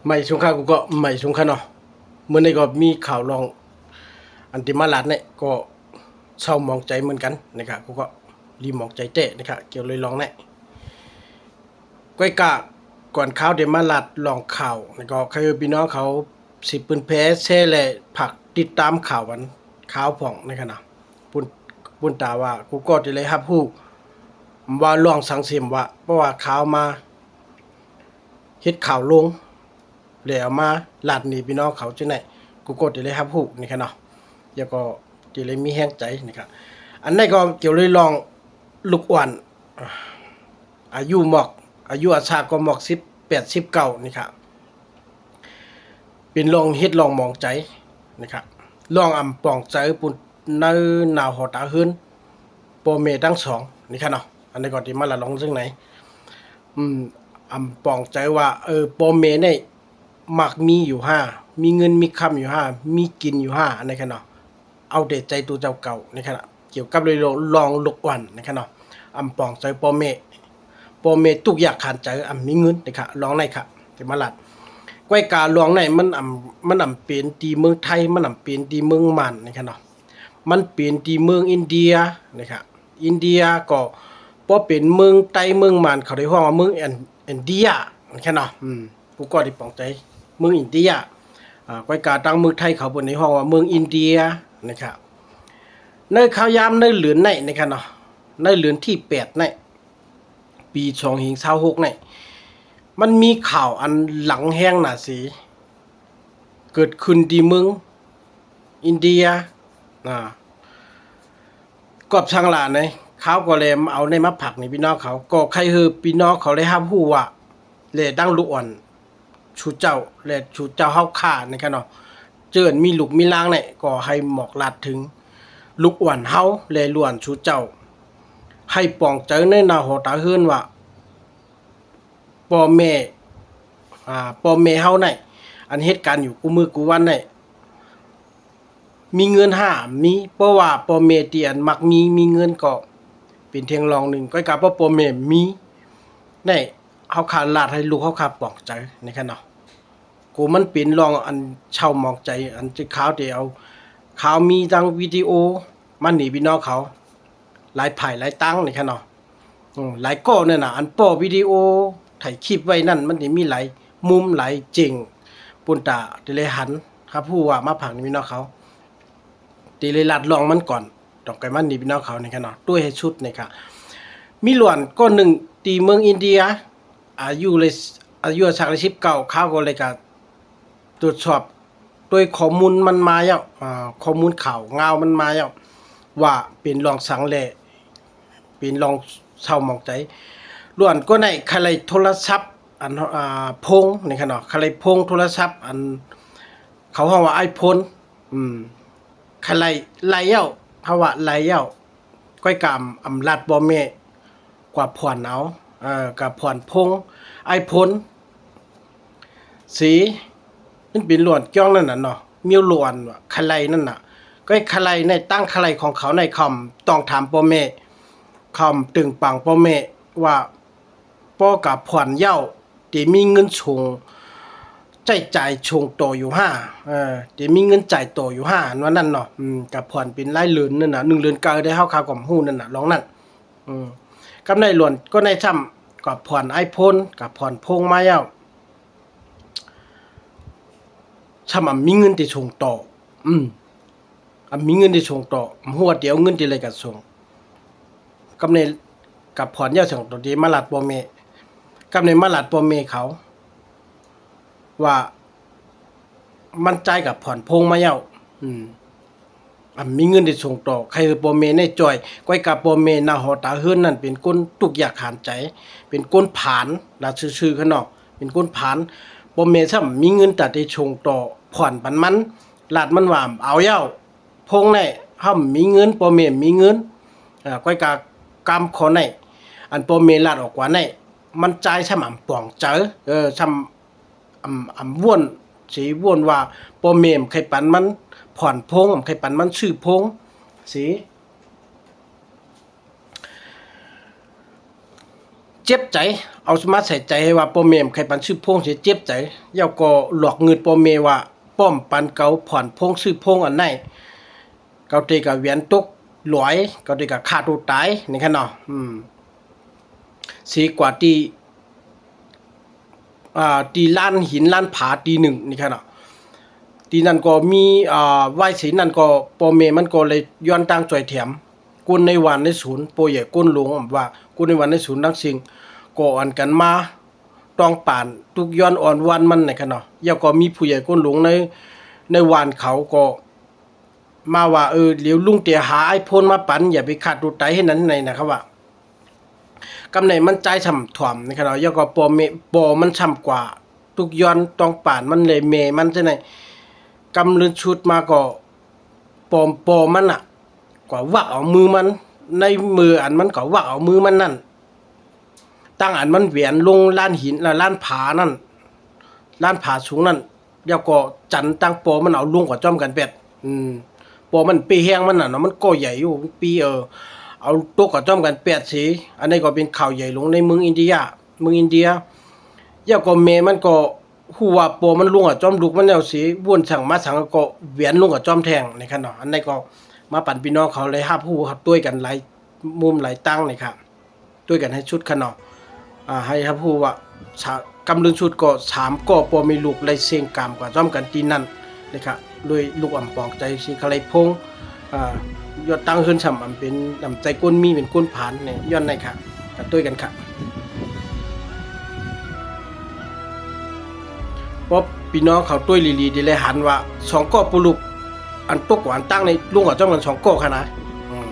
ໄໝ່ສຸງຄະ ກູກໍໄໝ່ສຸງຄະເນາະ. ມື້ນີ້ກໍມີຂ່າວລອງ ອັນທີ່ມາລາດນີ້ກໍເສົ້າໝອງໃຈເໝືອນກັນນະຄະ ກູກໍລີໝອງໃຈແທ້ນະຄະ ກ່ຽວເລີຍລອງນີ້. ກ້ອຍກະກ່ອນຂ່າວທີ່ມາລາດລອງຂ່າວນີ້ ກໍໃຫ້ພີ່ນ້ອງເຂົາຊິປືນແພແຊ ແລະ ຝາກຕິດຕາມຂ່າວອັນຂ່າວພອງນະຄະເນາະ. ປຸນ ປຸນຕາວ່າ ກູກໍຈະໄດ້ຮັບຮູ້ວ່າລອງສັງເສມວ່າ ເພາະວ່າຂ່າວມາ ເຮັດຂ່າວລົງ ແລ້ວເອົາມາລາດນີ້ພີ່ນ້ອງເຂົາຈັ່ງໃດ ກູກໍຈະໄດ້ຮັບຮູ້ນີ້ຄະເນາະ ແລ້ວກໍຈະໄດ້ມີແຮງໃຈນີ້ຄະ. ອັນໃດກໍກ່ຽວເລີຍລອງລູກອ່ອນ ອາຍຸໝອກ ອາຍຸອາຊາກໍໝອກສິບແປດ ສິບເກົ້ານີ້ຄະ ເປັນລອງເຮັດລອງໝອງໃຈນີ້ຄະ ລອງອຳປອງໃຈປຸນ ໃນໜ້າຫໍຕາເຮືອນ ພໍ່ແມ່ທັງສອງນີ້ຄະເນາະ. ອັນນີ້ກໍທີ່ມາລະລອງເຊິ່ງໃນ ອືມ ອຳປອງໃຈວ່າ ເອີ ພໍ່ແມ່ນີ້ມັກມີຢູ່ຫາ ມີເງິນມີຄຳຢູ່ຫາ ມີກິນຢູ່ຫາ ອັນນີ້ຄະເນາະ. ເອົາແຕ່ໃຈໂຕເຈົ້າເກົ່ານີ້ຄະ ກ່ຽວກັບເລື່ອງລອງລູກອ່ອນນີ້ຄະເນາະ. ອຳປອງໃຈພໍ່ແມ່ ພໍ່ແມ່ທຸກຍາກຂານໃຈ ອຳມີເງິນນີ້ຄະ ລອງໃນຄະ ທີ່ມາລາດ. ກ້ອຍກາລອງໃນມັນອຳ ມັນອຳເປັນທີ່ເມືອງໄທ ມັນອຳເປັນທີ່ເມືອງມານນີ້ຄະເນາະ. ມັນເປັນທີ່ເມືອງອິນເດຍນີ້ຄະ ອິນເດຍກໍບໍ່ເປັນເມືອງໄຕເມືອງມານ ເຂົາໄດ້ຮ້ອງວ່າເມືອງ ອິນ ອິນເດຍນີ້ຄະເນາະ. ອືມ ກູກໍໄດ້ປອງໃຈເມືອງອິນເດຍ ອາ ກ້ອຍກາທາງເມືອງໄທເຂົາເພິ່ນໄດ້ຮ້ອງວ່າເມືອງອິນເດຍນີ້ຄະ. ໃນຂ່າວຍາມໃນເດືອນໃນນີ້ຄະເນາະ ໃນເດືອນທີແປດໃນ ປີສອງພັນຊາວຫົກໃນ ມັນມີຂ່າວອັນຫຼັງແຮງໜ້າເສ ເກີດຂຶ້ນທີ່ເມືອງອິນເດຍ ອາ ກອບສັງຫຼານໃນ ຂ່າວກໍແລມາເອົາໃນມາຝາກໃນພີ່ນ້ອງເຂົາ ກໍໃຫ້ເຮີພີ່ນ້ອງເຂົາໄດ້ຮັບຮູ້ວ່າ ແລະ ດັ່ງລູກອ່ອນ ສູ່ເຈົ້າ ແລະ ສູ່ເຈົ້າເຮົາຂ້ານີ້ຄະເນາະ ເຈີອັນມີລູກມີຫຼານນີ້ ກໍໃຫ້ບອກລາດເຖິງລູກອ່ອນເຮົາ ແລະ ລູກອ່ອນສູ່ເຈົ້າ ໃຫ້ປອງໃຈໃນໜ້າຫໍຕາເຮືອນວ່າ ພໍ່ແມ່ ອາ ພໍ່ແມ່ເຮົາໃນ ອັນເຮັດການຢູ່ຄູ່ມື້ຄູ່ວັນໃນ ມີເງິນຫາມີ ເພາະວ່າພໍ່ແມ່ທີ່ອັນມັກມີ ມີເງິນກໍເປັນທຽງລອງໜຶ່ງ ກ້ອຍກາເພາະພໍ່ແມ່ມີໃນ ເຮົາຂ້າລາດໃຫ້ລູກເຮົາຂ້າປອງໃຈນີ້ຄະເນາະ. ໂກມັນເປັນລອງອັນເສົ້າໝອງໃຈ ອັນຈະຂ່າວທີ່ເອົາ ຂ່າວມີທັງວິດີໂອມານີ້ພີ່ນ້ອງເຂົາ ຫຼາຍຝ່າຍຫຼາຍຕາງນີ້ຄະເນາະ. ອືມ ຫຼາຍກໍນັ້ນນະ ອັນປ້ອວິດີໂອ ຖ່າຍຄລິບໄວ້ນັ້ນ ມັນຊິມີຫຼາຍມຸມຫຼາຍເຈັງ ປຸນຕາໄດ້ເລີຍຫັນ ຮັບຮູ້ວ່າມາພັກນີ້ພີ່ນ້ອງເຂົາ ໄດ້ເລີຍລາດລອງມັນກ່ອນ ຕ້ອງໄກມັນນີ້ພີ່ນ້ອງເຂົານີ້ຄະເນາະ. ໂດຍໃຫ້ສຸດນີ້ຄະ ມີຫຼວນກ້ອນໜຶ່ງທີ່ເມືອງອິນເດຍ ອາຍຸເລີຍ ອາຍຸສັກໄດ້ສິບເກົ້າ ເຂົາກໍເລີຍກະ ຕວດສອບໂດຍຂໍ້ມູນມັນມາແລ້ວ ອາ ຂໍ້ມູນຂ່າວງາວມັນມາແລ້ວ ວ່າເປັນລອງສັງແລະ ເປັນລອງເສົ້າໝອງໃຈ. ລ້ວນກວ່າໃນ ຄະໄລໂທລະສັບ ອັນ ອາ ໂພງນີ້ຄະເນາະ ຄະໄລໂພງໂທລະສັບ ອັນ ເຂົາຮ້ອງວ່າໄອໂຟນ ອືມ ຄະໄລ ໄລແລ້ວ ເຂົາວ່າໄລແລ້ວ ກ້ອຍກາອຳລາດພໍ່ແມ່ ກວ່າຜ່ອນເອົາ ເອີ ກະຜ່ອນໂພງໄອໂຟນ ສີ ມັນເປັນຫຼວນກ້ອງນັ້ນນະເນາະ ມີຫຼວນຄະໄລນັ້ນນະ ກໍຄະໄລໃນຕັ້ງຄະໄລຂອງເຂົາໃນຄຳຕ້ອງຖາມພໍ່ແມ່ ຄຳຕຶງປັງພໍ່ແມ່ວ່າ ພໍ່ກະຜ່ອນເຍົາ ເຕມີເງິນຊົງ ໃຊ້ຈ່າຍຊົງຕໍ່ຢູ່ຫາ ເອີ ເຕມີເງິນຈ່າຍຕໍ່ຢູ່ຫາ ອັນວ່ານັ້ນເນາະ ອືມ ກະຜ່ອນເປັນລາຍເດືອນນັ້ນນະ ໜຶ່ງເດືອນກະໄດ້ ເຮົາຄາກວາມຮູ້ນັ້ນນະ ລອງນັ້ນ ອືມ ກັບໃນຫຼວນກໍໃນຊ້ຳ ກໍຜ່ອນໄອໂຟນ ກໍຜ່ອນໂພງມາແລ້ວ ຊ້ຳອຳມີເງິນທີ່ສົ່ງຕໍ່ ອືມ ອຳມີເງິນທີ່ສົ່ງຕໍ່ ອຳຮູ້ວ່າຊິເອົາເງິນທີ່ໃດກໍສົ່ງ ກັບໃນ ກັບຜ່ອນແລ້ວສົ່ງຕໍ່ທີ່ມາລາດພໍ່ແມ່ ກັບໃນມາລາດພໍ່ແມ່ເຂົາ ວ່າມັນຈ່າຍກັບຜ່ອນໂພງມາແລ້ວ ອືມ ອຳມີເງິນໄດ້ສົ່ງຕໍ່ ໃຫ້ພໍ່ແມ່ໄດ້ຈ່ອຍ ກ້ອຍກະພໍ່ແມ່ນະ ຫໍຕາເຮືອນນັ້ນເປັນຄົນທຸກຍາກຂານໃຈ ເປັນຄົນຜານ ລະຊື່ໆ ຂ້າງນອກ ເປັນຄົນຜານ ພໍ່ແມ່ຊ້ຳມີເງິນຕາໄດ້ສົ່ງຕໍ່ ຜ່ອນປັນມັນ ລາດມັນວ່າເອົາແລ້ວ ພວກໃນ ເຮົາມີເງິນ ພໍ່ແມ່ມີເງິນ ອາ ກ້ອຍກະກຳຂໍໃນ ອັນພໍ່ແມ່ລາດອອກກວ່າໃນ ມັນຈ່າຍຊ້ຳອຳປອງໃຈ ເອີ ຊ້ຳ ອຳ ອຳວົນ ຊິວົນວ່າ ພໍ່ແມ່ບໍ່ເຄີຍປັນມັນຜ່ອນໂພງ ບໍ່ເຄີຍປັນມັນຊື້ໂພງ ຊິ ເ ເຈັບໃຈ ເອົາມາໃສ່ໃຈໃຫ້ວ່າພໍ່ແມ່ບໍ່ໃຫ້ປັນຊື້ໂພງ ຊິເຈັບໃຈ ແລ້ວກໍຫຼອກງຶດພໍ່ແມ່ວ່າປ້ອມປັນເຂົາຜ່ອນໂພງຊື້ໂພງອັນໃດ ເຂົາເຕກະຫວຽນຕົກຫຼອຍ ເຂົາເຕກະຂ້າໂຕຕາຍນີ້ຄັນເນາະ ອືມ ເສກວ່າທີ່ ອ່າ ທີ່ລານຫີນລານຜາທີ່ໜຶ່ງນີ້ຄັນເນາະ ທີ່ນັ້ນກໍມີ ອ່າ ວາຍເສນັ້ນກໍພໍ່ແມ່ມັນກໍເລີຍຢ້ອນທາງຊ່ວຍແຖມ ຄົນໃນບ້ານໃນສູນ ພໍ່ໃຫຍ່ຄົນຫຼວງ ວ່າຄົນໃນບ້ານໃນສູນທັງເຊິ່ງ ກໍອັນກັນມາຕ້ອງປານ ທຸກຍ້ອນອ້ອນວອນມັນນີ້ຄັນເນາະ ແລ້ວກໍມີຜູ້ໃຫຍ່ຄົນຫຼວງໃນ ໃນບ້ານເຂົາກໍ ມາວ່າ ເອີ ດຽວລຸງເຕຫາໄອໂຟນມາປັນ ຢ່າໄປຂ້າໂຕຕາຍເຮັດນັ້ນເຮັດນີ້ນະ ເຂົາວ່າ ກຳໃດມັນຈ່າຍຊ່ຳຖ້ວມນີ້ຄັນເນາະ ແລ້ວກໍພໍ່ແມ່ ພໍ່ມັນຊ່ຳກວ່າ ທຸກຍ້ອນຕ້ອງປານມັນ ແລະ ແມ່ມັນຈັ່ງໃດ ກຳເລີນສຸດມາກໍ ພໍ່ ພໍ່ມັນນະ ກໍວັກເອົາມືມັນ ໃນມືອັນມັນກໍວັກເອົາມືມັນນັ້ນ ຕັ້ງອັນມັນແຫວນລົງລານຫີນ ລານຜານັ້ນ ລານຜາສູງນັ້ນ ແລ້ວກໍຈັນຕັ້ງປໍມັນເອົາລົງກວ່າຈ້ອມກັນແປດ ອືມ ປໍມັນເປແຮງມັນນະເນາະ ມັນກໍໃຫຍ່ຢູ່ປີ ເອີ ເອົາຕົກກວ່າຈ້ອມກັນແປດເສ ອັນນີ້ກໍເປັນຂ່າວໃຫຍ່ຫຼວງໃນເມືອງອິນເດຍ ເມືອງອິນເດຍ ແລ້ວກໍແມ່ມັນກໍຮູ້ວ່າປໍມັນລົງກວ່າຈ້ອມລູກມັນແລ້ວເສ ວນສັງມາສັງກໍແຫວນລົງກວ່າຈ້ອມແທ້ງນີ້ຄັນເນາະ ອັນນີ້ກໍມາປັນພີ່ນ້ອງເຂົາໄດ້ຮັບຮູ້ຮັບດ້ວຍກັນຫຼາຍມຸມຫຼາຍຕັ້ງນີ້ຄັນ ດ້ວຍກັນໃຫ້ສຸດຄັນເນາະ ອ່າ ໃຫ້ຮັບຮູ້ວ່າ ສາ ກຳເລີນສຸດກໍສາມກໍພໍ່ແມ່ລູກໄດ້ເສັງກາມກວ່າພ້ອມກັນທີ່ນັ້ນເລີຍຄະ ໂດຍລູກອຳປອງໃຈສີຄະໄລພົງ ອ່າ ຍ້ອນຕັ້ງເຮືອນຊ່ຳ ອຳເປັນນ້ຳໃຈຄົນມີເປັນຄົນຜານນີ້ ຍ້ອນໃນຄະ ກະດ້ວຍກັນຄະ ເພາະພີ່ນ້ອງເຂົາດ້ວຍລີໆ ໄດ້ແລຫັນວ່າ ສອງກໍພໍ່ລູກ ອັນຕົກກວ່າອັນຕັ້ງນີ້ ລົງກວ່າຈ້ອມກັນສອງກໍຄະນະ ອືມ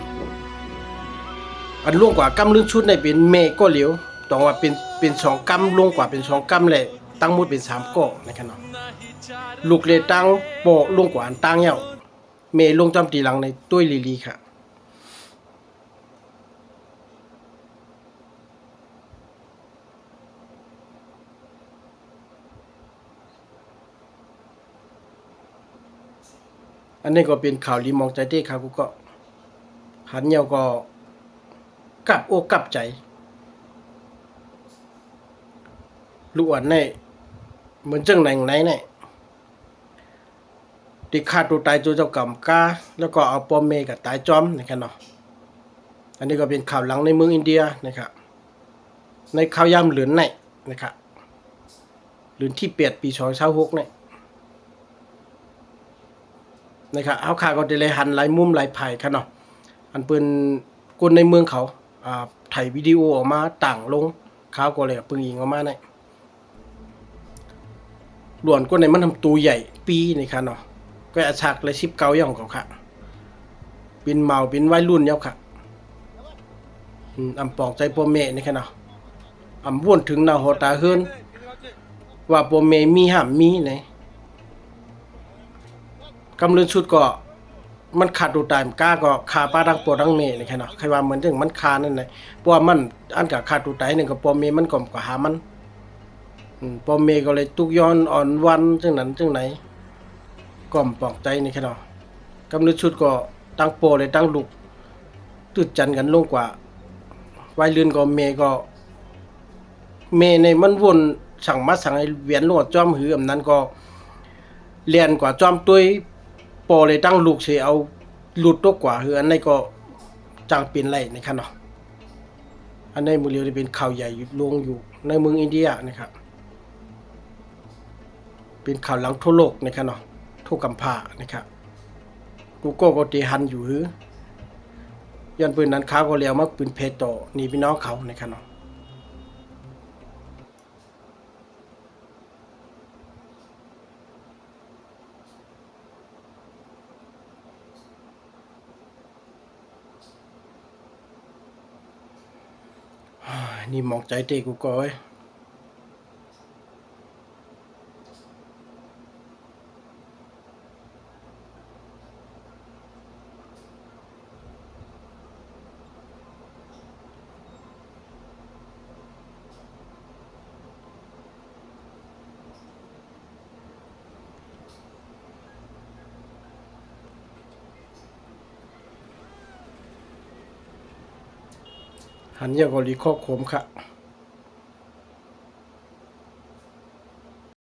ອັນລົງກວ່າກຳເລີນສຸດນີ້ເປັນແມ່ກໍຫຼຽວ ຕ້ອງວ່າເປັນ ເປັນສອງກຳ ລົງກວ່າເປັນສອງກຳແຫຼະ ທັງໝົດເປັນສາມກໍໃນຂະນະ ລູກເລຕັ້ງປໍລົງກວ່າອັນຕັ້ງແລ້ວ ແມ່ລົງຈ້ອມທີຫຼັງໃນໂຕຍລີລີຄະ. ອັນນີ້ກໍເປັນຂ່າວດີມອງໃຈເດ້ ຂ່າວກູເກາະ ຫັນແລ້ວກໍກັບອົກກັບໃຈ ລູກອານນີ້ ເໝືອນຈັ່ງໃນໃນນີ້ ທີ່ຂ້າໂຕຕາຍໂຕເຈົ້າກຳກາ ແລ້ວກໍເອົາພໍ່ແມ່ກໍຕາຍຈອມນີ້ຄະເນາະ. ອັນນີ້ກໍເປັນຂ່າວຫຼັງໃນເມືອງອິນເດຍນະຄະ ໃນຂ່າວຍາມເດືອນໃນນະຄະ ເດືອນທີແປດ ປີສອງພັນຊາວຫົກນີ້ນະຄະ. ເຮົາຂ້າກໍໄດ້ໄລ່ຫັນຫຼາຍມຸມຫຼາຍພາຍຄະເນາະ ອັນເພິ່ນ ຄົນໃນເມືອງເຂົາ ອ່າ ໄຖວິດີໂອອອກມາຕັ້ງລົງ ຂ່າວກໍເລີຍເພິ່ງອີງອອກມາໃນ ຫຼວນກວ່າໃນມັນທຳໂຕໃຫຍ່ປີນີ້ຄະເນາະ ກໍອາຊາກໄດ້ສິບເກົ້າຢ່າງກໍຄະ ເປັນເມົາເປັນໄວລຸ້ນແລ້ວຄະ ອຳປອງໃຈພໍ່ແມ່ນີ້ຄະເນາະ ອຳວນເຖິງໜ້າຫໍຕາເຮືອນ ວ່າພໍ່ແມ່ມີຫ້າມມີໃນ ກຳເລີນສຸດກໍ ມັນຂ້າໂຕຕາຍ ມັນກາກໍຂ້າປ້າທັງພໍ່ທັງແມ່ນີ້ຄະເນາະ ໃຄວ່າເໝືອນຈັ່ງມັນຂ້ານັ້ນແຫຼະ ເພາະວ່າມັນອັນກະຂ້າໂຕຕາຍໜຶ່ງກໍພໍ່ແມ່ມັນກໍ ກໍຫາມັນ ອືມ ພໍ່ແມ່ກໍເລີຍທຸກຍ້ອນອ່ອນວອນຈັ່ງນັ້ນຈັ່ງໃດ ກໍອຳປອງໃຈນີ້ຄະເນາະ. ກຳເລີນສຸດກໍທັງພໍ່ແລະທັງລູກ ຕື່ນຈັນກັນລົງກວ່າ ໄວລຸ້ນກໍແມ່ກໍ ແມ່ໃນມັນວົນສັງມາສັງໃຫ້ວຽນລົງຈອມຫື ອຳນັ້ນກໍແລ່ນກວ່າຈອມໂຕຍ ພໍ່ແລະທັງລູກເສ ເອົາຫຼຸດຕົກກວ່າຫື ອັນໃດກໍຈັ່ງເປັນໄດ້ນີ້ຄະເນາະ. ອັນໃດມື້ລຽວນີ້ເປັນຂ່າວໃຫຍ່ລົງຢູ່ໃນເມືອງອິນເດຍນີ້ຄະ ເປັນຂ່າວຫຼັງທົ່ວໂລກນີ້ຄະເນາະ ທົ່ວກຳພ້ານີ້ຄະ ກູໂກກໍເຕຫັນຢູ່ຫື ຍ້ອນເພິ່ນນັ້ນຂ່າວກໍແລ້ວມາເຜີຍແຜ່ຕໍ່ນີ້ພີ່ນ້ອງເຂົານີ້ຄະເນາະ. ນີ້ໝອງໃຈເຕະກູກໍເອີຍ. ຫັນຢາກເກົາຫຼີຂໍໂຄມຄະ.